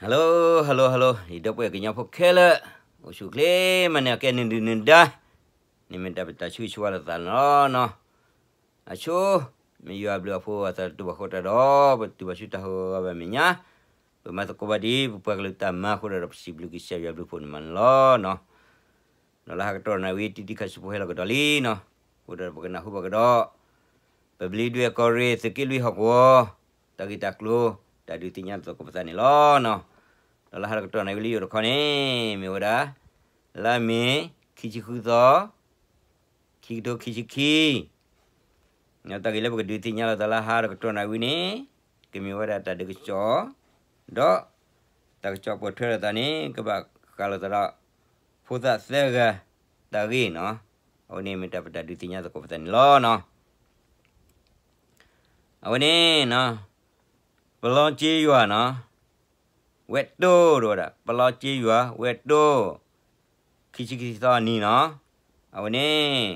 Hello hello hello ယဒီပုၢ်ဝဲၢ်ကညီဖိခဲလၢာ်, အိၣ်ဆူၣ်ချ့မးန့ၣ် အကဲနဒုၣ်နဒါ, န့ၣ်မ့ၢ်တၢ်ပတၢ်ဆိၣ်ဂ့ၤဆိၣ်ဝါလိာ်သးလီၤနီၤ. အဆိ, မ့ၢ်ယွၤအဘျုးအဖှိၣ်အသးတတူၢ်ဘၣ်ဃိတၢ်ဒီး ပတုၤဘၣ်ဆူတၢ်ဟးဂီၤဘၣ်မဲာ်ညါ, ပမၤသကိးဘၣ်ဒ်ပပှၤကလုာ်တၢ်မၤအဃိဒီး ပစံးဘျုးကစၢ်ယွၤဘျုးဖှိၣ်န့ၣ်မးန့ၣ်လီၤနီၤ. ဒီးလၢဟါကတီၢ်နၣ်ဝံၤ တံၤတံၤခါဆူဖိဟဲလီၤကဒီးလံနီၤ, အဃိဒီးပကနၢ်ဟူဘၣ်ကဒီး ပဘျံးဒွဲၣ်ကီၢ်ရ့ၣ် သုးက့လွံၢ်ဟီၣ်ကဝီၤ တၢ်ဂ့ၢ်တၢ်ကျိၤ တၢ်ဒုးသ့ၣ်ညါသကိးပသးန့ၣ်လီၤနီၤ. ဒီးလၢဟါကတီၢ်နၣ်ဝံၤလၢယိာ်တခီန့ၣ် မ့ၢ်ဝဲဒၣ် လါမ့ၤ ခံဆံဃုသီ ခံကထိခံဆံခံ, တၢ်ဂ့ၢ်လၢပကဒုးသ့ၣ်ညါလိာ်သးလၢဟါတကတီၢ်နၣ်ဝံၤန့ၣ် ကမ့ၢ်ဝဲဒၣ်တၢ်ဒုးကစီၣ်, ဒီးတၢ်ကစီၣ်ပိာ်ထွဲလိာ်သးန့ၣ် ကဘၣ်ဃးလိာ်သးဒီး ဖိသၣ်သၢဂၤတၢ်ဂ့ၢ်နီၤ. အဝဲန့ၣ်မ့ၢ်တၢ်ပတၢ်ဒုးသ့ၣ်ညါသကိးပသးန့ၣ်လီၤနီၤ. အဝဲန့ၣ်နီၤ, ပလီက့ယွၤနီၤ, ဝဲၢ်တိၢ်တဝဲဒၣ် ပလီက့ယွၤ ဝဲၢ်တိၢ် ခံဆံခံသီအနံၤနီၤ. အဝဲန့ၣ်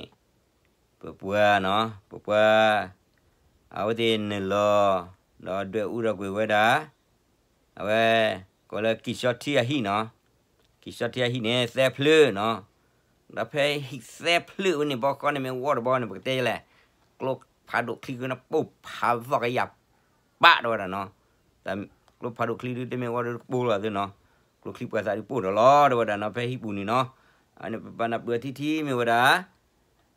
ပပှၤနီၤ, ပပှၤ အဝဲသ့ၣ်နုာ်လီၤ ဒီးဒွဲၣ်အူဒီးကွံာ်ဝဲဒၣ် အဝဲ ကိးလၢကံၢ်စီထံအဟံၣ်နီၤ. ကံၢ်စီထံအဟံၣ်န့ၣ် သၢဖျၢၣ်နီၤ. ဒီးဖဲဟံၣ်သၢဖျၢၣ်ဝဲန့ၣ် ဘီဃီန့ၣ်မ့ၢ်ဝီတဘီန့ၣ် ပကတဲလဲၣ်, ကျိဖးဒိၣ်ချံဃုန့ၣ် ပိၢ်ဖးသီၣ်ကယၤပာ်တဝဲဒၣ်နီၤ. ကျိဖးဒိၣ်ချံဒုး တမ့ၢ်ဝီဒုးကပိၢ်လီၤသ့နီၤ. ကျိချံပှၤသးဒုးပိၢ်ဒီးလီၤတဝဲဒၣ်နီၤ ဖဲဟံၣ်ပူၤန့ၣ်နီၤ. အန့ၣ်ပပာ်နၢ်ပၢၢ်ထံထံမ့ၢ်ဝဲဒၣ်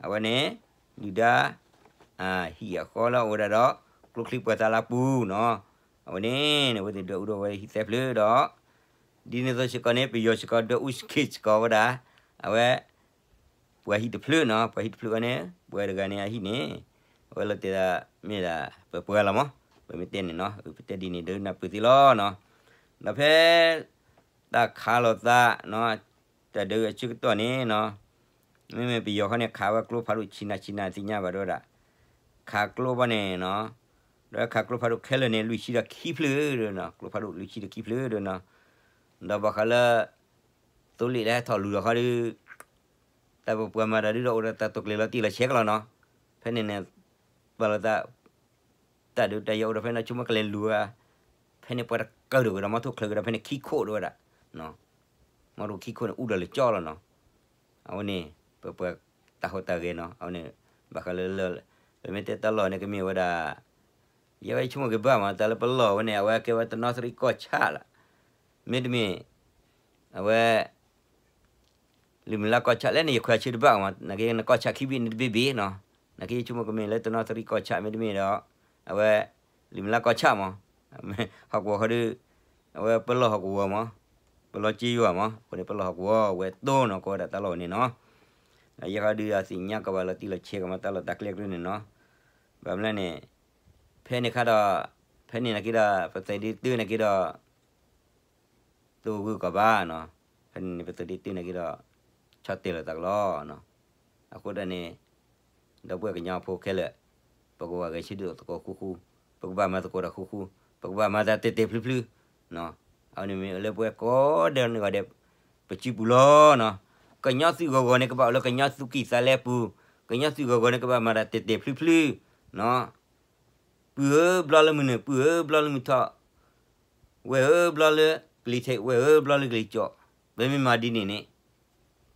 အဝဲန့ၣ် ဒုၣ်ဒါ ဟံၣ်အဃီလၢအိၣ်ဝဲဒၣ်ဒီး ကျိချံပှၤသးလၢပူၤနီၤ. အဝဲန့ၣ်န့ၣ် အဝဲသ့ၣ်ဒွဲၣ်အူဒီးဝဲဟံၣ်သၢဖျၢၣ်ဒီး ဒ်န့ၣ်အသိးစ့ၢ်ကီးန့ၣ် ပယီၤစ့ၢ်ကီးဒွဲၣ်အူစ့ၢ်ကီးဝဲဒၣ် အဝဲ ပှၤဟံၣ်တဖျၢၣ်နီၤ. ပှၤဟံၣ်တဖျၢၣ်အံၤန့ၣ် ပှၤတဂၤန့ၣ်အဟံၣ်န့ၣ် အဝဲလီၤတဲာ်ဒၣ်မ့ၢ်ဒၣ်ပပှၤလီၤမး. ပမ့ၢ်တဲန့ၣ်နီၤ ပတဲဒ်န့ၣ်ဒီးနၢ်ပၢၢ်သ့လီၤနီၤ. ဒီးဖဲ တၢ်ခးလိာ်သးနီၤ, တၢ်ဒုးအဆၢကတီၢ်န့ၣ်နီၤ, မ့မ့ၢ်ပယီၤဃီန့ၣ် ခးဝဲကျိဖးဒိၣ်ဆံးနၤဆံးနၤသ့ၣ်ညါဘၣ်တဝဲဒၣ်. ခးကျိဘီန့ၣ်နီၤ, ဒီးခးကျိဖးဒိၣ်ခဲလၢာ်န့ၣ် လွံၢ်ဆံဒီးခံဖျၢၣ်နီၤ, ကျိဖးဒိၣ်လွံၢ်ဆံဒီးခံဖျၢၣ်ဒီးနီၤ. ဒီးဘၣ်ဃးလၢ သိလ့ၣ်လၢဟဲထီၣ်လူၤဒီးဃီဒီး တၢ်ပပှၤမၤတၢ်ဒုးဒီးအိၣ်ဒီးတၢ်တိာ်ကျဲၤလီၤတံၢ်လီၤဆဲးကလီၤနီၤ. ဖဲန့ၣ်န့ၣ် ပာ်လီၤသး တၢ်ဒုးတၢ်ယၤအိၣ်ဒီးဖဲန့ၣ် ဆိကမိၣ်ကလဲၤလူၤဝဲ, ဖဲန့ၣ်ပှၤတကၢၢ်ဒိၣ်ကဒီး မီထိၣ်ချၢကဒီးဖဲန့ၣ်ခံခိၣ်တဝဲဒၣ်, မီထိၣ်ခံခိၣ်န့ၣ် အူဒီးလၢကၠီလီၤနီၤ. အဝဲန့ၣ် ပပှၤတၢ်ဟူးတၢ်ဂဲၤနီၤ, အဝဲန့ၣ် ဘၣ်ဃးလၢလၢ ပမ့ၢ်တဲတၢ်လီၢ်န့ၣ် ကမ့ၢ်ဝဲဒၣ် ယဲဝဲဆိကမိၣ်က့ၤဘၣ်မး တၢ်လၢပလီၢ်ဝဲန့ၣ် အဝဲကဲဝဲတနီသရံၣ်ကီၢ်ဆၣ်လီၤ. မ့တမ့ၢ် အဝဲ လုၢ်မုၢ်လၢ်ကီၢ်ဆၣ်လဲၣ်န့ၣ် ယခွဲးဆၢတဘၣ်မး, နာ်က့နကီၢ်ဆၣ်ခံဘ့ၣ်န့ၣ်တဘ့ၣ်ဘ့ၣ်နီၤ, နာ်က့ယဆိကမိၣ်ကမ့ၢ်လၢတနီသရံၣ်ကီၢ်ဆၣ် မ့တမ့ၢ်ဒီး အဝဲ လုၢ်မုၢ်လၢ်ကီၢ်ဆၣ်မး, ဟီၣ်ကဝီၤဃီဒီး အဝဲပလီၢ်ဟီၣ်ကဝီၤမး, ပလီၢ်က့ယွၤမး, အဃိန့ၣ် ပလီၢ်ဟီၣ်ကဝီၤ ဝဲတိၢ်နီၤ ကိးဝဲဒၣ်တၢ်လီၢ်ဝဲန့ၣ်နီၤ. ယဲဃီဒုးအသ့ၣ်ညါကဘၣ်လီၤတံၢ်လီၤဆဲးကမၤတၢ်လီၢ်တၢ်ကျဲကျၢန့ၣ်နီၤ. ဘၣ်မနုၤလဲၣ်န့ၣ် ဖဲန့ၣ်ခါဒီး ဖဲန့ၣ်နာ်က့ဒီး ပသုးဒ့တၢနာ်က့ဒီး တအိၣ်ဂုၤကီၢ်ဘၣ်နီၤ, ဖဲန့ၣ်န့ၣ် ပသုးဒ့တၢနာ်က့ဒီး ဆီၣ်တဲာ်လီၤသးကလီနီၤ. အဃိတၢ်န့ၣ် ဒီပုၢ်ဝဲၢ်ကညီဖိခဲလၢာ် ပကဘၣ်ဂဲၤဆၢထၢၣ်သကိးဃူဃူ, ပကဘၣ်မၤသကိးတၢ်ဃူဃူ, ပကဘၣ်မၤတၢ်တဲာ်တဲာ်ဖျုဖျုနီၤ. အဝဲန့ၣ်မ့ၢ်လၢပဝဲကိးဒဲးန့ၣ်ဂီၢ်ဒဲး ပစုပူၤလီၤနီၤ. ကညီသုးဂီၤဂီၤန့ၣ် ကဘၣ်အိၣ်လၢကညီသူၣ်ကံၢ်သးလဲပူၤ, ကညီသုးဂီၤဂီၤန့ၣ် ကဘၣ်မၤတၢ်တဲာ်တဲာ်ဖျုဖျုနီၤ. ပုၢ်ဧၢ ဘျီလၢမုၢ်နုာ်, ပုၢ်ဧၢ ဘျီလၢမုၢ်ထီၣ်, ဝဲၢ်ဧၢ ဘျီလၢကလံၤထံး, ဝဲၢ်ဧၢ ဘျီလၢကလံၤကၠီ, ပမ့ၢ်မၤဒ်န့ၣ်န့ၣ် ပြဲးလီၤ,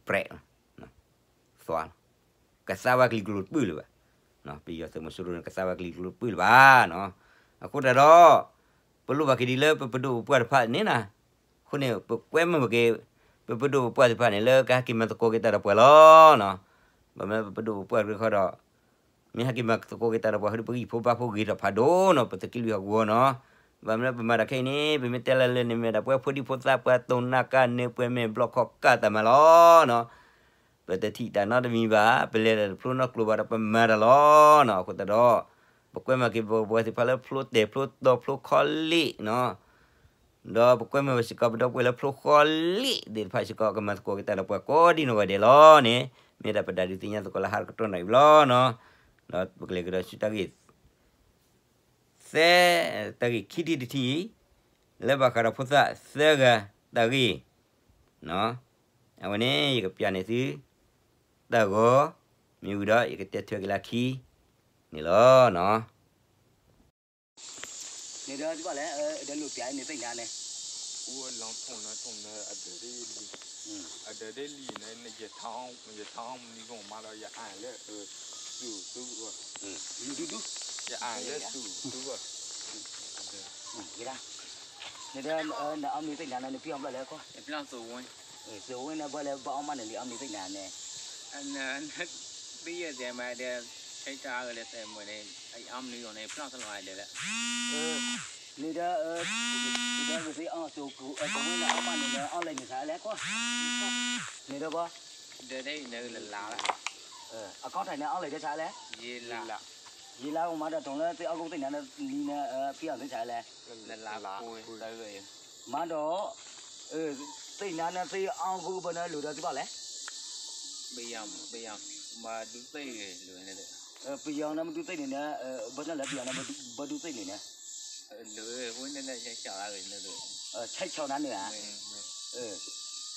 သွါလီၤ, ကသါဝဲကလံၤကျိၤတပၢၢ်လၢၤဘၣ်. ပယီၤသုးမီၤစိရိၤန့ၣ် ကသါဝဲကလံၤကျိၤတပၢၢ်လၢၤဘၣ်နီၤ. အဃိတၢ်ဒီး ပလိၣ်ဘၣ်က့ၤဒ်လၢပပဒိၣ်ပပှၢ်တဖၣ်န့ၣ်နီၤ. အဃိန့ၣ် ပကွဲမုာ်က့ၤ ပပဒိၣ်ပပှၢ်သ့ၣ်တဖၣ်န့ၣ် လၢကဟဲက့ၤမၤသကိးက့ၤတၢ်ဒီးပှၤလီၤနီၤ. ဘၣ်မနုၤပပဒိၣ်ပပှၢ်တခီဒီး မ့ၢ်ဟဲက့ၤမၤသကိးက့ၤတၢ်ဒီးပှၤဃီဒီး ပဂံၢ်ဖိဘါဖိဂ့ၤထီၣ်ဖးဒိၣ်နီၤ, ပသုးက့လွံၢ်ဟီၣ်ကဝီၤနီၤ. ဘၣ်မနုၤပမၤတၢ်ခဲအံၤန့ၣ် ပမ့ၢ်တဲလၢလၢန့ၣ် မ့ၢ်ဒၣ်ပဝဲဖိဒံဖိသၣ် ပှၤတိၢ်နါကၢ်န့ၢ်ပှဲၤမဲာ်ဘျီၣ်ခီၣ်ကၢ်တၢ်မၤလီၤနီၤ. ပတထံၣ်တၢ်နီတမံၤဘၣ်, ပလဲၤတၢ်တဖျိနီတကျိၤဘၣ်ဒီးပမၤတၢ်လီၤနီၤ. အဃိသတးဒီး ပကွဲမုာ်က့ၤပပှၤသ့ၣ်တဖၣ်လၢဖျိတဲာ်ဖျိတီဖျိခီလ့ၣ်နီၤ. ဒီးပကွဲမုာ်ဝဲစ့ၢ်ကီး ပဒီပုၢ်ဝဲၢ်လၢဖျိဃီလ့ၣ်သ့ၣ်တဖၣ်စ့ၢ်ကီး ကမၤသကိးက့ၤတၢ်ဒီးပှၤကိးဒ်နီၢ်ဂၤဒဲးလီၤန့ၣ် မ့ၢ်ဒၣ်ပတၢ်ဒုးသ့ၣ်ညါသကိးလၢဟါတကတီၢ်နၣ်ရံၣ်ဘျီနီၤ. ဒီးပကလဲၤကဒီးဆူတၢ်ဂ့ၢ် သၢ, တၢ်ဂ့ၢ်ခံထံၣ်တထံၣ် လၢဘၣ်ဃးဒီးဖိသၣ်သၢဂၤတၢ်ဂ့ၢ်နီၤ. အဝဲန့ၣ် ယကပျးန့ၢ်သု တၢ်ဂီၤမ့ၢ်ဝံၤဒီး ယကတဲထွဲက့ၤလၢခံန့ၣ်လီၤနီၤ. န့ၣ်ဒီး တဘၣ်လဲၣ် ဒီးလိၣ်ပျးန့ၣ်သ့ၣ်ညါန့ၣ် လီၤဖုၣ်နၢထီၣ်နၢ အဒၢးဒ်လံ, အဒၢးဒ်လံန့ၣ် ယထီၣ်မနုၤဂီၢ်မးဒီး ယအၢၣ်လၢ သူၣ်သူၣ်, ယအၢၣ်လၢသူၣ်သူၣ်, ဒ်, နအီၣ်မ့ၤသ့ၣ်နၤန့ၣ် နဖံးအီၣ်ဘျီလဲၣ်ကွၢ်, သုးဝ့န့ၣ်ဘၣ်လဲၣ် ဘၣ်အီၣ်မးန့ၣ်လံ အီၣ်မ့ၤသ့ၣ်နၤန့ၣ် ဘယဲၢ်သဲမးဒီး ဆဲးတၢ်အါဂၤဒီးသဲမးန့ၣ် အအီၣ်မနုၤဂီၢ်န့ၣ် ဖျီၣ်သလီၤဒဲးလၢ, န့ၣ်ဒီး, ဒီးကသ့အီၣ်စိၤကဝ့န့ၣ်အီၣ်မးန့ၣ် အီၣ်လဲၣ်န့ၣ်ဆါလဲၣ်ကွၢ်, န့ၣ်ဒီးဘီ, ဒီးလၢ, အကီၢ်ထံးန့ၣ်အီၣ်လဲၣ်ဒ်ဆါလဲၣ်, ယ့လါမးဒီး တုၤလၢသုအီၣ်ကအိၣ်သ့ၣ်နၤန့ၣ် နဖံးအီၣ်ဒ်ဆါလဲၣ်, မးဒီး, သ့ၣ်နၤန့ၣ် သုအီၣ်ကအိၣ်ဘၣ်န့ၣ် လိၣ်ဒီးသုဘၣ်လဲၣ် ပယီၤန့ၣ်မ့ၢ်ဒုးသ့ၣ်န့ၣ်န့ၣ်, ဘၣ်ဆၣ်လၢပယီၤန့ၣ် ဘၣ်ဒုးသ့ၣ်န့ၣ်န့ၣ်, ဆဲးဆီၣ်နၤန့ၣ်ဧါ,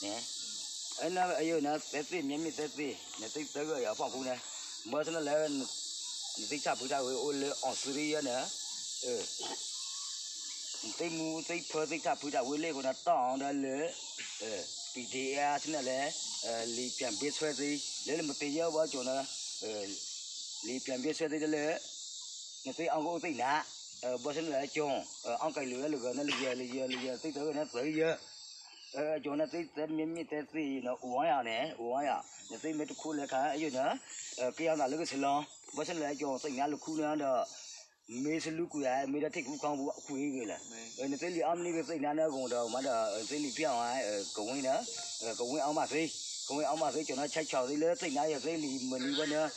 န့ၣ်, သဲသ့ၣ် မ့မ့ၢ်သဲသ့ၣ် နသ့ၣ်သၢဂၤအံၤအဖီၣ်ဖိန့ၣ်, ဘၣ်ဆၣ်လၢ နသ့ၣ်ဆၣ်ဖုတၢ်ဝဲအိၣ်လၢ Australia န့ၣ် နသ့ၣ်မူသ့ၣ်ဖၢသ့ၣ်ဆၣ်ဖုတၢ်ဝဲလၢအဃိန့ၣ် တီၢ်အီၤဒီးလၢ ပံၤဒ့အါဆူန့ၣ်လဲၣ်, လံာ်ပၠၣ်ဘ့ဆွဲသ့ၣ် လၢလၢမတ့ယဲဘၣ်ကၠိၤန့ၣ်, လံာ်ပၠၣ်ဘ့ဆွဲသ့ၣ်တလၢ နသ့ၣ်အီၣ်ကအိၣ်သ့ၣ်နၤ, ဘၣ်ဆၣ်န့ၣ်လၢကၠိၤ, အီၣ်ကဲလံာ်ဝဲလၢဂၤန့ၣ် လၢယၤ လၢယၤ လၢယၤသ့ၣ်တဂၤန့ၣ် သၢယၤ ကၠိၤန့ၣ်သ့ၣ်သၢမ့မ့ၢ်သဲသ့ၣ်အံၤန့ၣ် အိၣ်ဝဲယၤန့ၣ် အိၣ်ဝဲယၤ, နသ့ၣ်မ့ၢ်တခူလၢခါအယိာ်န့ၣ်, က့ၤအီၣ်သးလၢကစလီၤ, ဘၣ်ဆၣ်န့ၣ်လၢကၠိၤသ့ၣ်နၤလၢခူန့ၣ်ဒီး မ့ၢ်စလူကွံာ်ဧါ မ့ၢ်ဒီးထံၣ်ခူခီပူၤကွံာ်ဂ့ၤလၢ, နသ့ၣ်လံာ်အီၣ်မနုၤကသ့ၣ်နၤန့ၣ်အဂီၢ်ဒီးမးဒီး နသ့ၣ်လံာ်ဖံးအီၣ်ဧါ, ကဝ့န့ၣ်, ကဝ့အီၣ်မးသ့, ကဝ့အီၣ်မးသ့ ကၠိၤန့ၣ်ဆဲးဆီၣ်သ့လၢသ့ၣ်နၤယသ့ၣ်လံာ်မနုၤဘၣ်န့ၣ်, ဘ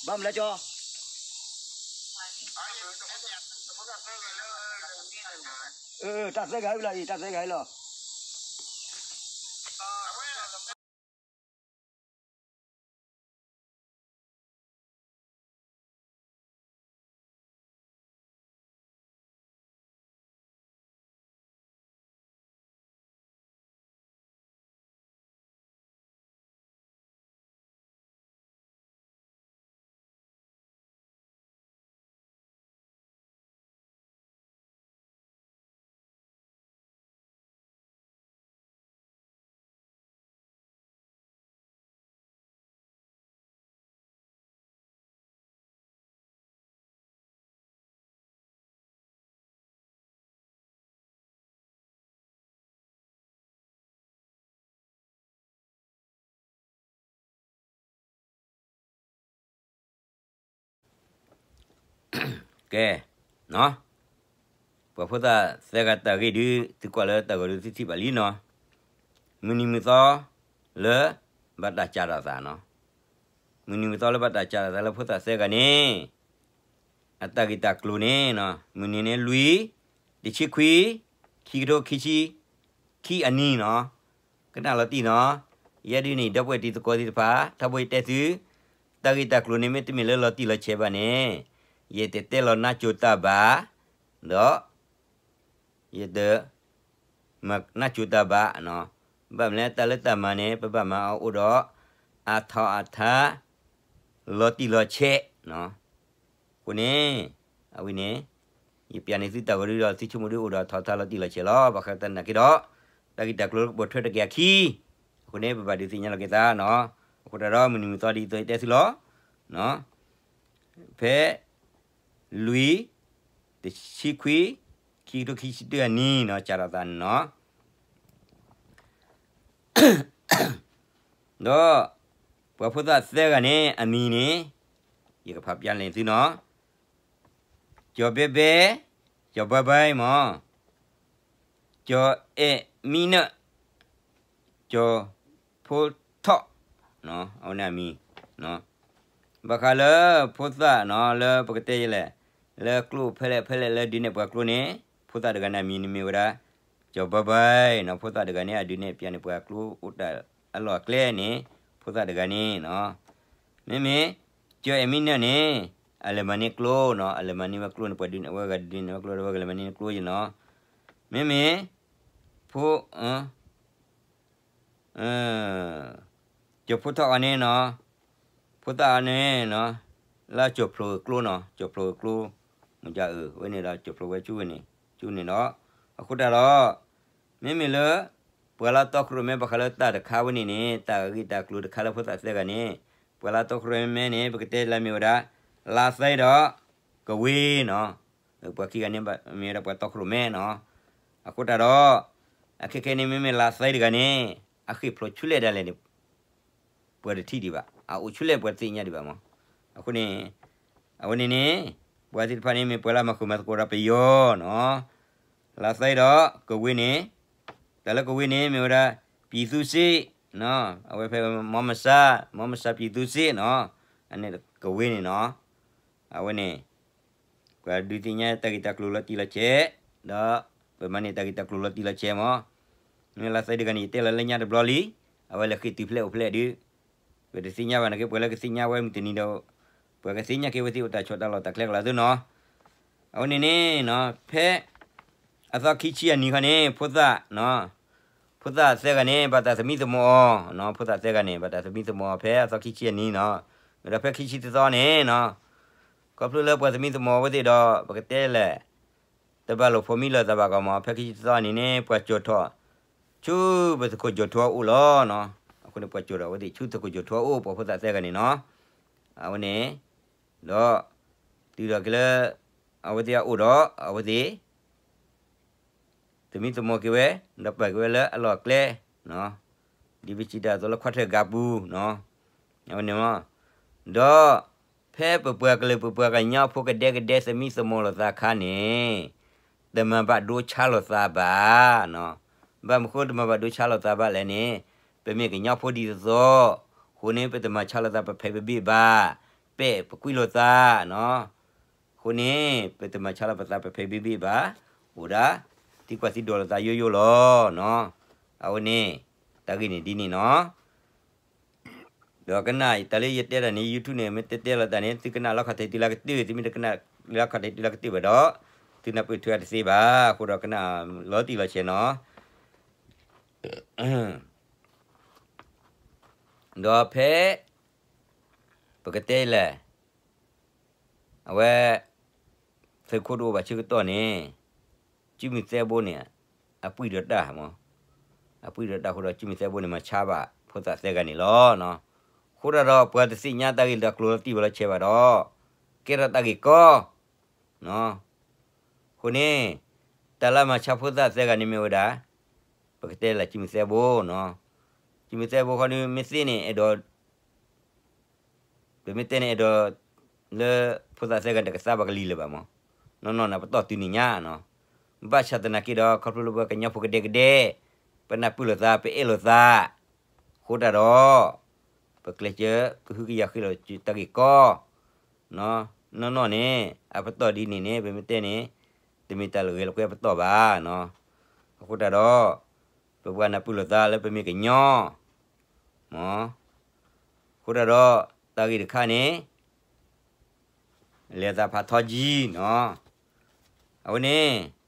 ၣ်မနုၤလဲၣ်ကၠိၤ, တၢ်သၢဂၤအံၤလီၤအံၤ တၢ်သၢဂၤအံၤလီၤ. ကဲ, ပှၤဖိသၣ်သၢဂၤတၢ်ဂ့ၢ်ဒုး သုကွၢ်လၢတၢ်ဂီၤဒုးသုထံၣ်ဘၣ်လံနီၤ, မုၢ်နံၤမုၢ်သီလၢ ဘၣ်တၢ်စးထီၣ်သးနီၤ, မုၢ်နံၤမုၢ်သီလၢဘၣ်တၢ်စးထီၣ်သးလၢဖိသၣ်သၢဂၤန့ၣ် အတၢ်ဂ့ၢ်တၢ်ကျိၤန့ၣ်, မုၢ်နံၤန့ၣ်လွံၢ်, တဆံခွံ, ခံကထိခံဆံ, ခံအနံၤနီၤ, ကနၣ်လီၤတံၢ်နီၤ, ယဲဒ်န့ၣ် ဒီပုၢ်ဝဲၢ်တံၤသကိးသ့ၣ်တဖၣ် ထီဘိယတဲသု, တၢ်ဂ့ၢ်တၢ်ကျိၤန့ၣ် မ့တမ့ၢ်လၢလီၤတံၢ်လီၤဆဲးဘၣ်န့ၣ်, ယတတဲလီၤနၢ်ကၠိတၢ်ဘၣ်, ဒီး ယတ မၤနၢ်ကၠိတၢ်ဘၣ်, ဘၣ်မနုၤလဲၣ် တၢ်လၢတၢ်မၤန့ၣ် ပဘၣ်မၤအီၤအိၣ်ဒီး အထီအထါ လီၤတံၢ်လီၤဆဲး, အဃိန့ၣ်, အဝဲန့ၣ်, ယပျးန့ၢ်သုတၢ်ဂီၤဒုဒီး သုဆိကမိၣ်ဒုအိၣ်ဒီးအထီအထါလီၤတံၢ်လီၤဆဲးလီၤ. ဘၣ်ဃးတၢ်နာ်က့ဒီး တၢ်ဂ့ၢ်တၢ်ကျိၤလၢကပိာ်ထွဲတက့ၢ်အခံ, အဃိန့ၣ် ပဘၣ်ဒုးသ့ၣ်ညါလီၤက့ၤသး, အဃိတၢ်ဒီးမုၢ်နံၤမုၢ်သီဒ်သိးယတဲသုလီၤ, ဖဲ လွံၢ်, တဆံခွံ, ခံကထိခံဆံတၢအနံၤနီၤ စးထီၣ်သးန့ၣ်နီၤ, ဒီး ပှၤဖိသၣ်သၢဂၤန့ၣ် အမံၤန့ၣ် ယကဖးပျးန့ၢ်သုနီၤ, ကၠီၤဘဲဘဲ, ကၠီၤဘဲဘဲမး, ကၠီၤအဲၣ်မံနၢၣ်, ကၠီၤဖိထီၣ်, အဝဲန့ၣ်အမံၤ, ဘၣ်ဃးလၢဖိသၣ်နီၤ လၢပကတဲယလဲၣ်, လၢကျိဖဲလဲၣ်ဖဲလဲၣ်လၢဒုးနဲၣ်ပှၤကျိန့ၣ် ဖိသၣ်တဂၤန့ၣ်အမံၤန့ၣ်မ့ၢ်ဝဲဒၣ် ကၠီၤဘဲဘဲနီၤ, ဖိသၣ်တဂၤန့ၣ် အဒုးနဲၣ်ပျးန့ၢ်ပှၤကျိအိၣ်တၢ်အလီၢ်အကျဲန့ၣ် ဖိသၣ်တဂၤန့ၣ်နီၤ, မ့မ့ၢ် ကၠီၤအဲၣ်မံနၢၣ်န့ၣ် အလဲၤမၤန့ၢ်ကျိနီၤ, အလဲၤမၤန့ၢ်ဝဲကျိန့ၣ် ပှၤဒုးနဲၣ်ဝဲဂၤဒုးနဲၣ်ဝဲကျိဒီးဝဲကလဲၤမၤန့ၢ်ကျိယနီၤ, မ့မ့ၢ် ဖိ ကၠီၤဖိထီၣ်အီၤန့ၣ်နီၤ, ဖိသၣ်အီၤန့ၣ်နီၤ, လၢကၠီၤဖျိးကျိနီၤ, ကၠီၤဖျိးကျိ, မ့ၢ်အဝဲန့ၣ်ဒီး ကၠိဖျိဝဲဆူဝဲန့ၣ် ဆူန့ၣ်ဒီး အဃိတၢ်ဒီး မ့မ့ၢ်လၢ ပှၤလၢတီခိၣ်ရိၣ်မဲဘၣ်ဃးလၢတၢ်တခါဝဲန့ၣ်န့ၣ် တၢ်ဂ့ၢ်တၢ်ကျိၤတခါလၢဖိသၣ်သၢဂၤန့ၣ် ပှၤလၢတီခိၣ်ရိၣ်မဲန့ၣ် ပကတဲလၢမ့ၢ်ဝဲဒၣ် လါသဲဒီး ကဝ့ၤနီၤ, ပှၤခံဂၤန့ၣ် မ့ၢ်ဝဲဒၣ်ပှၤတီခိၣ်ရိၣ်မဲနီၤ, အဃိတၢ်ဒီး အခဲခဲန့ၣ် မ့မ့ၢ်လါသဲတဂၤန့ၣ် အဃ့ၢ်ဖျိးဆူလဲၣ်ဒၣ်လဲာ်န့ၣ် ပှၤတထံၣ်ဒံးဘၣ်, အအိၣ်ဆူလဲၣ်ပှၤတသ့ၣ်ညါဒံးဘၣ်မး, အဃိန့ၣ် အဝဲန့ၣ်န့ၣ် ပှၤသ့ၣ်တဖၣ်န့ၣ် မ့ၢ်ပှၤလၢမၤဃုာ်မၤသကိးဒီးပယီၤနီၤ, လါသဲဒီးကဝ့ၤန့ၣ်, တၢ်လၢကဝ့ၤန့ၣ် မ့ၢ်ဝဲဒၣ် ပြည်သူ့စစ်နီၤ, အဝဲဖဲ မီမဆါ, မီမဆါ ပြည်သူ့စစ်နီၤ, အန့ၣ်ကဝ့ၤန့ၣ်နီၤ, အဝဲန့ၣ် ပှၤဒုးသ့ၣ်ညါတၢ်ဂ့ၢ်တၢ်ကျိၤလီၤတံၢ်လီၤဆဲး, ဒီး ပမၤန့ၢ်တၢ်ဂ့ၢ်တၢ်ကျိၤလီၤတံၢ်လီၤဆဲးမး, မ့ၢ်လါသဲတဂၤန့ၣ် ယတဲလီၤလၢညါတဘျီလံ, အဝဲလဲၤဃ့ၢ်တုၤဖျဲးအိၣ်ဖျဲးဒုး, ပတသ့ၣ်ညါဘၣ်န့ၣ်က့ ပှၤလၢကသ့ၣ်ညါဝဲမုၢ်တနံၤဒီး, ပှၤကသ့ၣ်ညါက့ၤဝဲသ့ၣ်အိၣ်တၢ်ဆီၣ်တၢ်လီၢ်တၢ်ကျဲကလီၤသ့နီၤ, အဝဲန့ၣ်န့ၣ်နီၤ ဖဲ အသီခံဆံအနံၤခီန့ၣ် ဖိသၣ် ဖိသၣ်သၢဂၤန့ၣ် ဘၣ်တၢ်သမံသမိးအီၤ, ဖိသၣ်သၢဂၤန့ၣ် ဘၣ်တၢ်သမံသမိးအီၤ ဖဲအသီခံဆံအနံၤနီၤ, ဒီးဖဲခံဆံတသီန့ၣ်နီၤ, ခီဖျိလၢပှၤသမံသမိးအဝဲသ့ၣ်ဒီး ပကတဲလဲၣ်, တဘၣ်လိာ်ဖိးမံလိာ်သးဘၣ်ကီးမး ဖဲခံဆံတသီန့ၣ်န့ၣ် ပှၤကၠီၣ်ထီၣ် ဆူပသုးခိၣ်ကၠီၣ်ထူအအိၣ်လီၤနီၤ, အဃိန့ၣ် ပှၤကၠီၣ်ထီၣ်အဝဲသ့ၣ်ဆူသုးခိၣ်ကၠီၣ်ထူအအိၣ် ပှၤဖိသၣ်သၢဂၤန့ၣ်နီၤ, အဝဲန့ၣ် ဒီး တုၤဒီးက့ၤလၢ အဝဲသ့ၣ်အအိၣ်ဒီး အဝဲသ့ၣ် သမံသမိးက့ၤဝဲ, ဒီးပာ်က့ၤဝဲလၢအလီၢ်အကျဲ, ဒ်ပစံးတၢ်အသိးလၢ ခွါထၢၣ်ဂၤပူၤနီၤ, အဝဲန့ၣ်မး, ဒီး ဖဲပပှၤကလုာ်ပပှၤကညီဖိကဒဲကဒဲသမံသမိးလိာ်သးခါန့ၣ်, တမၤဘၣ်ဒိဆါလိာ်သးဘၣ်, ဘၣ်မနုၤဃိတမၤဘၣ်ဒိဆါလိာ်သးဘၣ်လဲၣ်န့ၣ်, ပမ့ၢ်ကညီဖိဒ်သိးသိး, အဃိန့ၣ် ပတမၤဆါလိာ်သးပဖံးပဘ့ၣ်ဘၣ်, ပဲာ်ပကွံလိာ်သးနီၤ အဃိန့ၣ် ပတမၤဆါလီၤပသးပဖံးဘ့ၣ်ဘ့ၣ်ဘၣ်, အိၣ်ဒၣ် သံကွၢ်သံဒိးလိာ်သးယိယိလီၤနီၤ, အဝဲန့ၣ် တၢ်ဂ့ၢ်န့ၣ်ဒ်န့ၣ်နီၤ, ဒီးကနၣ်တၢ်လၢယတဲတၢ်န့ၣ် YouTube န့ၣ် မ့ၢ်တဲတဲလီၤတၢ်န့ၣ် သုကနၣ်လီၤခီၣ်ထံးတုၤလၢကတၢၢ် သုမ့ၢ်တကနၣ်လီၤခီၣ်ထံးတုၤလၢကတၢၢ်ဘၣ်ဒီး သုနၢ်ပၢၢ်ထွဲအတသ့ဘၣ်, အဃိဒီးကနၣ်လီၤတံၢ်လီၤဆဲးနီၤ ဒီးဖဲ ပကတဲလဲၣ်, အဝဲ သုးခိၣ်ဒိၣ်ဘၣ်ဆၢကတီၢ်န့ၣ် ကုမုၢ်သဲဘိန့ၣ် အပှံၢ်ဒီးတၢ်မး, အပှံၢ်ဒီးတၢ်အဃိဒီး ကုမုၢ်သဲဘိန့ၣ် မၤဆါဘၣ်ဖိသၣ်သၢဂၤန့ၣ်လီၤ. အဃိဒီး ပှၤတသ့ၣ်ညါတၢ်ဂ့ၢ်တၢ်ကျိၤလီၤတံၢ်ဘၣ်လီၤဆဲးဘၣ်ဒီး ကဲထီၣ်တၢ်ဂ့ၢ်ကီ အဃိန့ၣ် တၢ်လၢမၤဆါဖိသၣ်သၢဂၤန့ၣ်မ့ၢ်ဝဲဒၣ် ပကတဲလၢကုမုၢ်သဲဘိနီၤ, ကုမုၢ်သဲဘိခီဒုး မ့ၢ်သ့န့ၣ် အဲၣ်ဒိး ပမ့ၢ်တဲန့ၣ် အဲၣ်ဒိး လၢဖိသၣ်သၢဂၤတကသါဘၣ်ကလံၤလၢၤဘၣ်မး, နီၢ်နီၢ်န့ၣ် ပတီၢ်တုၤန့ၣ်ညါနီၤ, ဘၣ်ဆၣ်သနာ်က့ဒီး ခီဖျိလၢပှၤကညီဖိကဒဲကဒဲ ပနၢ်ပၢၢ်လိာ်သး ပအဲၣ်လိာ်သး အဃိတၢ်ဒီး ပကျဲးစၢးကဟုကယာ်ဃ့လီၤတၢ်ဂ့ၢ်ကီ နီၢ်နီၢ်န့ၣ် အပတီၢ်ဒ်န့ၣ်န့ၣ် ပမ့ၢ်တဲန့ၣ် တမ့ၢ်တၢ်လၢဂဲၤလိာ်ကွဲပတီၢ်ဘၣ်နီၤ, အဃိတၢ်ဒီး ပပှၤနၢ်ပၢၢ်လိာ်သးလၢပမ့ၢ်ကညီ မး, အဃိတၢ်ဒီး တၢ်ဂ့ၢ်တခါန့ၣ် လဲၤသးဖးထီကံနီၤ, အဝဲန့ၣ်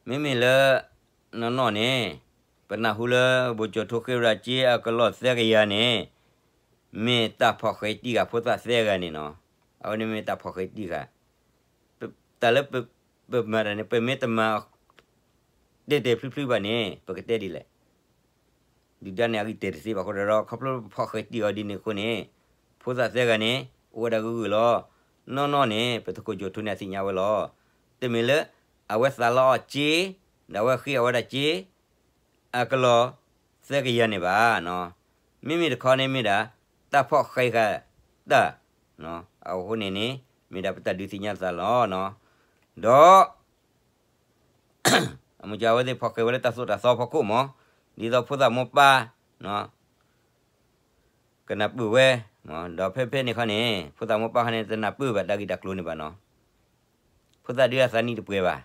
မ့မ့ၢ်လၢ နီၢ်နီၢ်န့ၣ် ပနၢ်ဟူလၢ ဘိၣ်ကၠီၣ်ထိဃ့ဝဲဒၣ်က့အကလီၢ်သၢကယၤန့ၣ် မ့ၢ်တၢ်ဖီၣ်ဃဲးတံၢ်ဃာ်ဖိသၣ်သၢဂၤန့ၣ်နီၤ, အဝဲန့ၣ်မ့ၢ်တၢ်ဖီၣ်ဃဲးတံၢ်ဃာ် တၢ်လၢပမၤတၢ်န့ၣ် ပမ့ၢ်တမၤ တဲာ်တဲာ်ဖျုဖျုဘၣ်န့ၣ် ပကတဲဒ်လဲၣ်, ဒုၣ်ဒါန့ၣ်အဂံၢ်တဲာ်တသ့ဘၣ်အဃိဒီး ခီဖျိဖီၣ်ဃဲးတံၢ်အီၤဒ်န့ၣ်အဃိန့ၣ် ဖိသၣ်သၢဂၤန့ၣ် အိၣ်ဝဲဒၣ်ဂုၤဂုၤလီၤ, နီၢ်နီၢ်န့ၣ် ပသုးခိၣ်ကၠီၣ်ထိန့ၣ်အသ့ၣ်ညါဝဲလီၤ, တမ့ၢ်လၢ အဝဲသးလီအီၤက့ ဒီးအဝဲဃ့အီၤဝဲဒၣ်က့ အကလီၢ်သၢကယၤန့ၣ်ဘၣ်, မ့မ့ၢ်တခီန့ၣ်မ့ၢ်ဒၣ် တၢ်ဖီၣ်ဃဲးဃာ်တၢ်, အဃိန့ၣ်န့ၣ် မ့ၢ်ဒၣ်ပတၢ်ဒုးသ့ၣ်ညါသးလီၤ, ဒီး အမ့ၢ်ကီအဝဲသ့ၣ်ဖီၣ်ဃဲးဝဲလၢတၢ်သိၣ်တၢ်သီဖီခိၣ်မး, ဒ်သိးဖိသၣ်မိၢ်ပၢ် ကနၢ်ပၢၢ်ဝဲ, ဒီးဖဲဖဲန့ၣ်ခီန့ၣ် ဖိသၣ်မိၢ်ပၢ်ခီန့ၣ် တနၢ်ပၢၢ်ဘၣ်တၢ်ဂ့ၢ်တၢ်ကျိၤန့ၣ်ဘၣ်နီၤ, ဖိသၣ်ဒုးအသးနံၣ်တပှဲၤဘၣ်,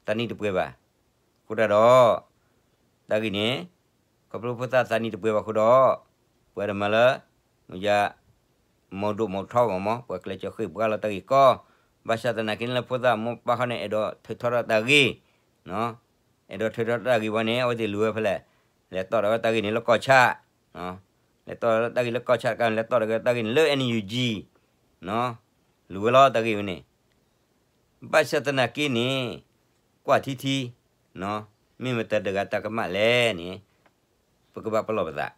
သးနံၣ်တပှဲၤဘၣ်, အဃိတၢ်ဒီး တၢ်ဂ့ၢ်န့ၣ် ခီဖျိဖိသၣ်သးနံၣ်တပှဲၤဘၣ်အဃိဒီး ပှၤတမၤလၢ မ့ၢ်ယၤ မီၢ်ဒိၣ်မီၢ်ထီဘၣ်မး ပှၤကျဲးစၢးဃ့ၢ်ပှၤလီၤတၢ်ဂ့ၢ်ကီ, ဘၣ်ဆၣ်သနာ်က့န့ၣ်လၢဖိသၣ်မိၢ်ပၢ်ခီန့ၣ် အဲၣ်ဒိးထုးထီၣ်ထီၣ်တၢ်ဂ့ၢ်, အဲၣ်ဒိးထုးထီၣ်တၢ်ဂ့ၢ်ဝဲန့ၣ် အဝဲသ့ၣ်လူၤဝဲဖဲလဲၣ်, လဲၤတီၣ်ဒီးဝဲတၢ်ဂ့ၢ်န့ၣ်လၢကီၢ်ဆၣ်, လဲၤတီၣ်ဒီးတၢ်ဂ့ၢ်လၢကီၢ်ဆၣ်တခါန့ၣ် လဲၤတီၣ်ဒီးတၢ်ဂ့ၢ်န့ၣ်လၢ NUG, လူၤဝဲလီၤတၢ်ဂ့ၢ်ဝဲန့ၣ်, ဘၣ်ဆၣ်သနာ်က့န့ၣ်, ကွၢ်ထံထံ, မ့ၢ်မတၤတဂၤတၢ်ကမၣ်လဲၣ်န့ၣ်, ပကဘၣ်ပလီၢ်ပသး,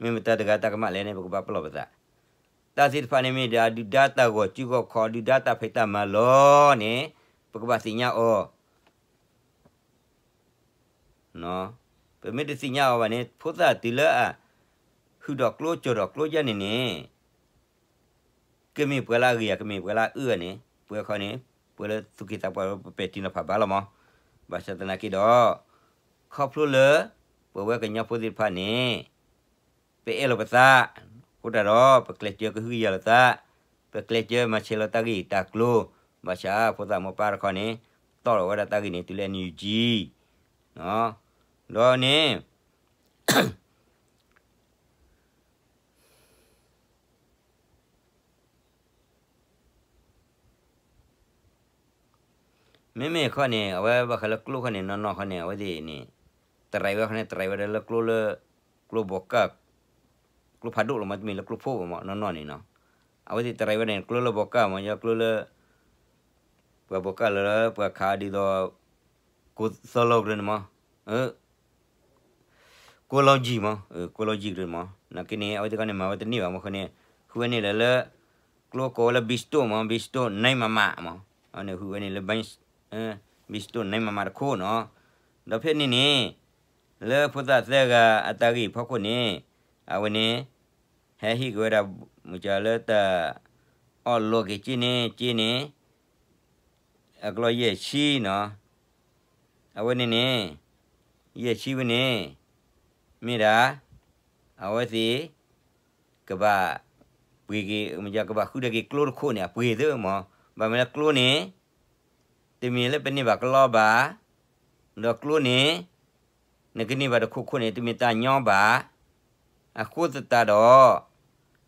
မ့ၢ်မတၤတဂၤတၢ်ကမၣ်လဲၣ်န့ၣ် ပကဘၣ်ပလီၢ်ပသး, တၢ်သ့ၣ်တဖၣ်န့ၣ်မ့ၢ်ဒၣ်ဒုၣ်ဒါတၢ်ဂီၤစုဂီၤခီၣ် ဒုၣ်ဒါတၢ်ဖံးတၢ်မၤလီၤန့ၣ်, ပကဘၣ်သ့ၣ်ညါအီၤ ပမ့ၢ်တသ့ၣ်ညါအီၤဘၣ်န့ၣ် ဖိသၣ်တုၤလၢအ, ဟုၣ်ဒီးကျိကၠီၤဒီးကျိယါန့ၣ်န့ၣ်, ကမ့ၢ်ပှၤလၢအဂ့ၤဧါ ကမ့ၢ်ပှၤလၢအအၢဧါန့ၣ် ပဝဲခီန့ၣ်, ပှၤလၢသူၣ်က့သးပှၢ်ပပဲာ်ထံနီၤဖးဘၣ်လီၤမး, ဘၣ်ဆၣ်သနာ်က့ဒီး, ခီဖျိလၢ, ပဝဲကညီဖိသ့ၣ်တဖၣ်န့ၣ်, ပအဲၣ်လီၤပသး, အဃိတၢ်ဒီး ပကျဲးစၢးကဟုကယာ်လိာ်သး, ပကျဲးစၢးမၤဆဲးလီၤတၢ်ဂ့ၢ်တၢ်ကျိၤ, ဘၣ်ဆၣ်ဖိသၣ်မိၢ်ပၢ်တခီန့ၣ်, တီၣ်လီၤဝဲဒၣ်တၢ်ဂ့ၢ်န့ၣ် တုၤလၢ NUG, ဒီးန့ၣ် မ့မ့ၢ်ခီန့ၣ် အဝဲဘၣ်ဃးလၢကျိခီန့ၣ် နီၢ်နီၢ်ခီန့ၣ် အဝဲသ့ၣ်န့ၣ်, တရံးဝဲခီန့ၣ် တရံးဝဲဒၣ်လၢကျိလၢ, ကျိဘီကၢ်, ကျိဖးဒိၣ်လီၤမး တမ့ၢ်လၢကျိဖိမး နီၢ်နီၢ်န့ၣ်နီၤ, အဝဲသ့ၣ်တရံးဝဲန့ၣ် ကျိလၢဘီကၢ်မး ယကျိလၢ, ပှၤဘီကၢ်လၢ ပှၤခးဒ်သိး, ကိးသီလီၤကရၢန့ၣ်မး, ကိးလီၤကံၢ်မး, ကိးလီၤကံၢ်ကရၢန့ၣ်မး, နာ်က့န့ၣ် အဝဲသ့ၣ်ခီန့ၣ် မၤဝဲတန့ၢ်ဘၣ်မးခီန့ၣ်, ဃုဝဲန့ၣ်လၢလၢ, ကျိကိးဝဲလၢ ဘံစတိၣ်မး ဘံစတိၣ် နဲမးမးမး, အဝဲန့ၣ်ဃုဝဲန့ၣ်လၢ ဘံစတိၣ် နဲမးမးတခိၣ်နီၤ, ဒီးဖဲန့ၣ်န့ၣ်, လၢဖိသၣ်သၢဂၤအတၢ်ဂ့ၢ်ဖီခိၣ်န့ၣ်, အဝဲန့ၣ်, ဟဲဟ့ၣ်က့ၤဝဲဒၣ်, မုၢ်ကလၢတၢ်, အီၣ်လိးက့ၤက့န့ၣ် က့န့ၣ် အကလီယဲၢ်ဆံနီၤ, အဝဲန့ၣ်န့ၣ်, ယဲၢ်ဆံဝဲန့ၣ်, မ့ၢ်ဒၣ်, အဝဲသ့ၣ်, ကဘၣ်, ပှ့ၤက့ၤ မ့ၢ်ကဘၣ်ဃုထၢက့ၤကျိတခိၣ်န့ၣ် အပှ့ၤသ့မး, ဘၣ်မနုၤလၢကျိန့ၣ်, တမ့ၢ်လၢပန့ၢ်ဘၣ်ကလီဘၣ်, ဒီးကျိန့ၣ်, နကန့ၢ်ဘၣ်တခိၣ်ခိၣ်န့ၣ် တမ့ၢ်တၢ်ညီဘၣ်, အဃိသတး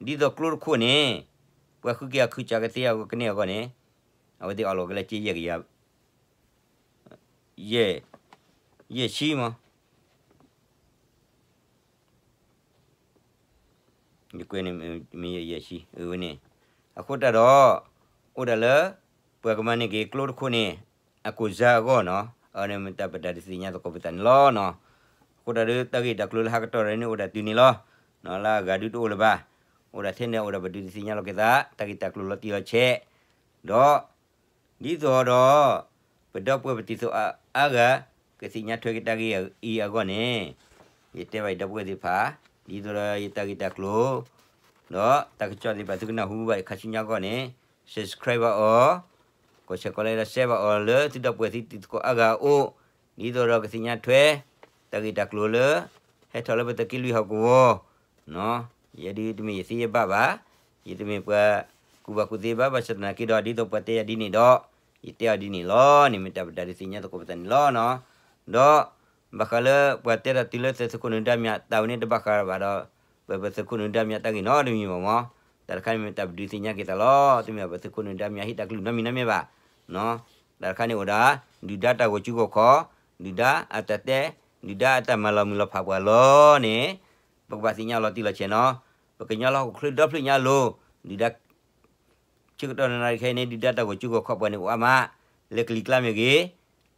ဒီး, ဒ်သိးကျိတခိၣ်န့ၣ်, ပှၤဃုက့ၤအခုၣ်ကၢကသ့အဂီၢ်ကန့ၢ်အဂီၢ်န့ၣ်, အဝဲသ့ၣ်အီၣ်လီၤကလၢက့ယဲၢ်ကယၤ ယဲၢ်, ယဲၢ်ဆံမး, ယကွဲးန့ၣ်မ့ၢ်ယဲၢ်ဆံ အဝဲန့ၣ်, အဃိတၢ်ဒီး, အိၣ်ဒၣ်လၢ, ပှၤကမၤန့ၢ်က့ၤကျိတခိၣ်န့ၣ်, အကိၢ်စါအဂီၢ်နီၤ, အန့ၣ်မ့ၢ်တၢ်ပတၢ်ဒုးသ့ၣ်ညါသကိးပသးန့ၣ်လီၤနီၤ, အဃိတၢ်ဒီးတၢ်ဂ့ၢ်တၢ်ကျိၤလၢဟးကတီၢ်န့ၣ်အိၣ်ဒၣ်တုၤန့ၣ်လီၤ, လၢအဂၤဒုတအိၣ်လၢၤဘၣ်, အိၣ်ဒၣ်ထဲန့ၣ်အိၣ်ဒၣ်ပဒုးသ့ၣ်ညါလီၤက့ၤသး တၢ်ဂ့ၢ်တၢ်ကျိၤလီၤတံၢ်လီၤဆဲး, ဒီး ဒ်သိးဒီး, ပဒီပုၢ်ဝဲၢ်ပတံၤသကိးအါဂၤ, ကသ့ၣ်ညါထွဲက့ၤတၢ်ဂ့ၢ်အံၤအဂီၢ်န့ၣ်, ယတဲဘၣ်ယဒီပုၢ်ဝဲၢ်သ့ၣ်တဖၣ်, ဒ်သိးဒီးယတၢ်ဂ့ၢ်တၢ်ကျိၤ, ဒီးတၢ်ကစီၣ်သ့ၣ်တဖၣ်သုကနၢ်ဟူဘၣ်ခါဆူညါအဂီၢ်န့ၣ်, subscribe ဘၣ်အီၤ, ကိးဆဲးကိး like ဒီး share ဘၣ်အီၤလၢသုဒီပုၢ်ဝဲၢ်သုတံၤသကိးအါဂၤအအိၣ်, ဒ်သိးဒီးကသ့ၣ်ညါထွဲ, တၢ်ဂ့ၢ်တၢ်ကျိၤလၢ, ဟဲထီၣ်လၢပသုးက့လွံၢ်ဟီၣ်ကဝီၤ ယဲဒုးတမ့ၢ်ယသ့ယဘၣ်ဘၣ်, ယတမ့ၢ်ပှၤကူၣ်ဘၣ်ကူၣ်သ့ဘၣ် ဘၣ်ဆၣ်သနာ်က့ဒီးဒ်သိးပှၤတဲယၤဒ်န့ၣ်ဒီး, ယတဲအီၤဒ်န့ၣ်လီၤန့ၣ် မ့ၢ်တၢ်ပတၢ်ဒုးသ့ၣ်ညါသကိးပသးန့ၣ်လီၤနီၤ, ဒီး, ဘၣ်ဃးလၢပှၤတဲတၢ်တုၤလၢသုးခိၣ်နူာ်ဒါမၠးတၢ်ဝဲန့ၣ်တဘၣ်ဃးဘၣ်ဒီး, ပပသုးခိၣ်နူာ်ဒါမၠးတၢ်ဂ့ၢ်နီတမံၤဘၣ်မး, တၢ်တခါန့ၣ်မ့ၢ်တၢ်ပဒုးသ့ၣ်ညါက့ၤသးလီၤ တမ့ၢ်ပသုးခိၣ်နူာ်ဒါမၠးဟ့ၣ်တၢ်ကလုၢ်နီတမံၤနီတမံၤဘၣ်, တၢ်တခါန့ၣ်အိၣ်ဒၣ်, ဒုၣ်ဒါတၢ်ဂီၤစုဂီၤခီၣ်, ဒုၣ်ဒါအတၢ်တဲ, ဒုၣ်ဒါအတၢ်မၤလီၤမုၢ်လီၤဖးပှၤလီၤန့ၣ်, ပကဘၣ်သ့ၣ်ညါလီၤတံၢ်လီၤဆဲးနီၤ, ပကညီလၢဟီၣ်ခိၣ်ချၢဒီဖျၢၣ်ညါအလိၤ, ဒုၣ်ဒါ ဆၢကတီၢ်နၣ်ရံၣ်ခဲအံၤန့ၣ် ဒုၣ်ဒါတၢ်ဂီၤစုဂီၤခီၣ်ပှၤန့ၣ်အိၣ်အါမး, လၢကလံၤကျါမ့ၢ်ဂ့ၤ,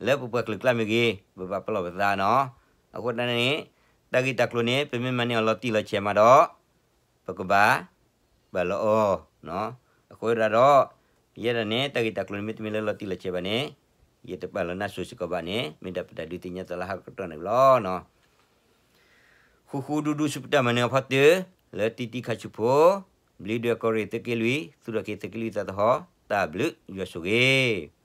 လၢပပှၤကလုာ်ကျါမ့ၢ်ဂ့ၤ, ပဘၣ်ပလီၢ်ပသးနီၤ, အဃိတၢ်န့ၣ်, တၢ်ဂ့ၢ်တၢ်ကျိၤန့ၣ် ပမ့ၢ်မၤန့ၢ်အီၤလီၤတံၢ်လီၤဆဲးမးဒီး, ပကဘၣ်, ဘၣ်လီၤအီၤ, အဃိဒၣ်ဒီး, ယဲဒၣ်န့ၣ် တၢ်ဂ့ၢ်တၢ်ကျိၤန့ၣ်မ့တမ့ၢ်လၢလီၤတံၢ်လီၤဆဲးဘၣ်န့ၣ်, ယတပာ်လီၤနါစိၤစ့ၢ်ကီးဘၣ်န့ၣ် မ့ၢ်ဒၣ်ပတၢ်ဒုးသ့ၣ်ညါသးလၢဟးကတီၢ်န့ၣ်လီၤနီၤ ဃူဃူဒူဒူဆူပတၢ်မၤနၢၤအဖီတၢၢ်, လၢတံတံခါဆူဖိ, ဘျံးဒွဲၣ်ကီၢ်ရ့ၣ်သုးက့လွံၢ် သူၣ်ထီၣ်က့ၤသုးက့လွံၢ်သးသဟီၣ်, တၢ်ဘျုးယွၤဆိၣ်ဂ့ၤ